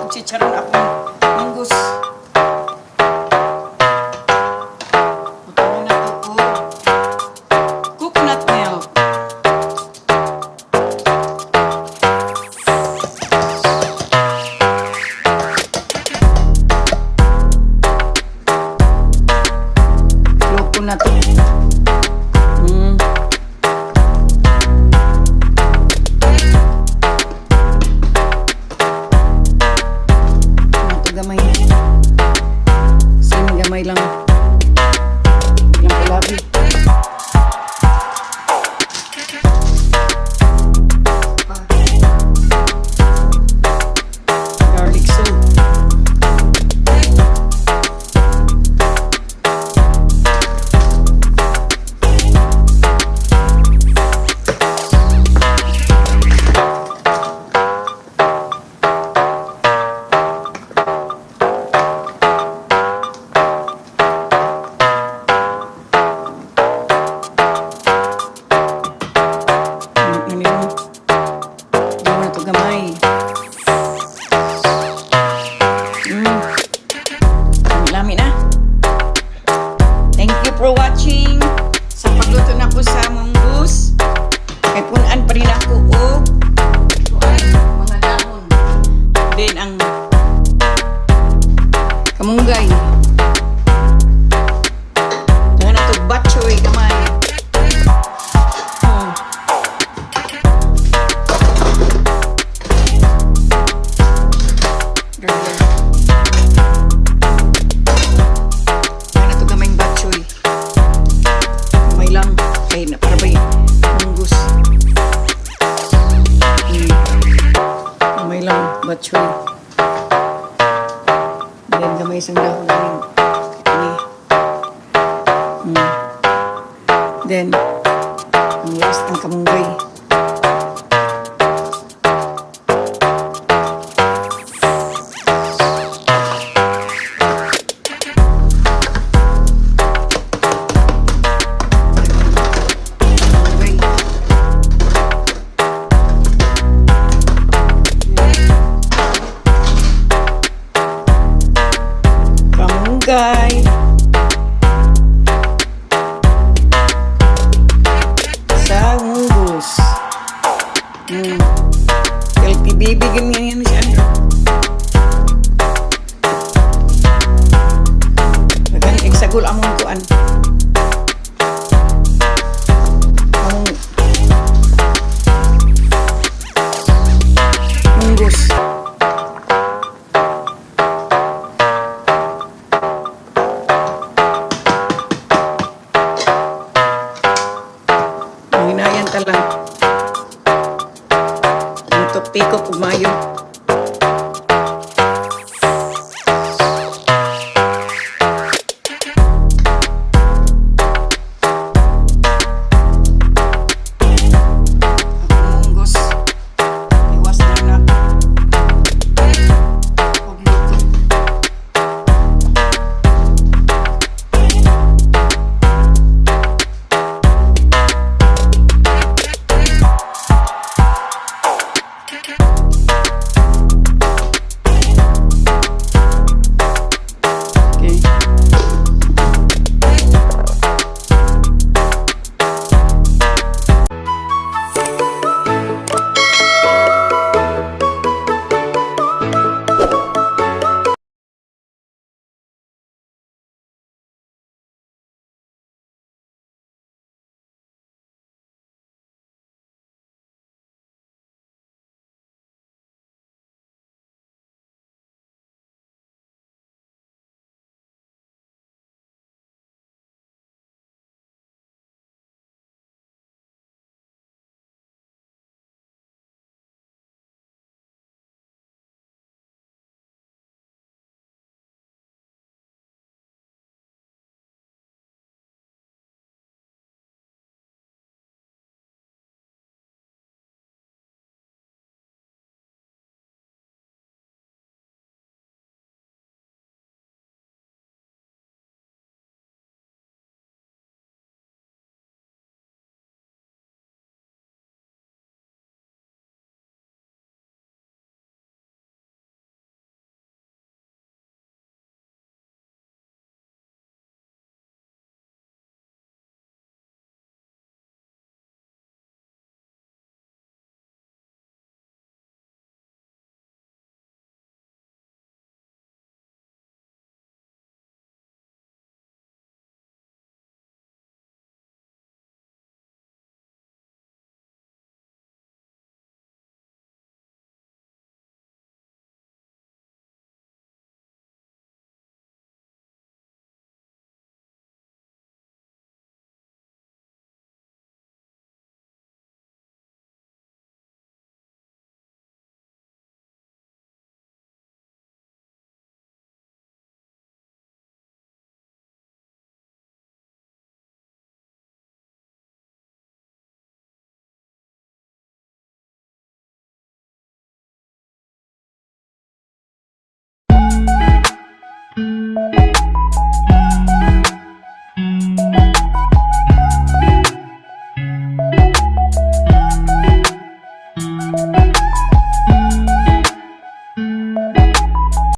Og chicharon akong munggus. Butangan na to og coconut milk. Loko na to. Ano to gamay? Same gamay lang. Ilang kalabi. Pa. Garlic salt. Ano yun? Gawa na to gamay. Lami na. Thank you for watching. Sa pagluto na ko sa munggus. Kay punan pa rin ako og Kuan, mga dahon. Then ang kamunggay. Daghan na to batchoy gamay. Oh. Girl. Daghan na to gamayng batchoy. Gamay lang kay na para bay munggus. Gamay lang batchoy. Then gamay isang dahon aning ini. Then ang last, ang kamunggay. Kamunggay. Kamunggay.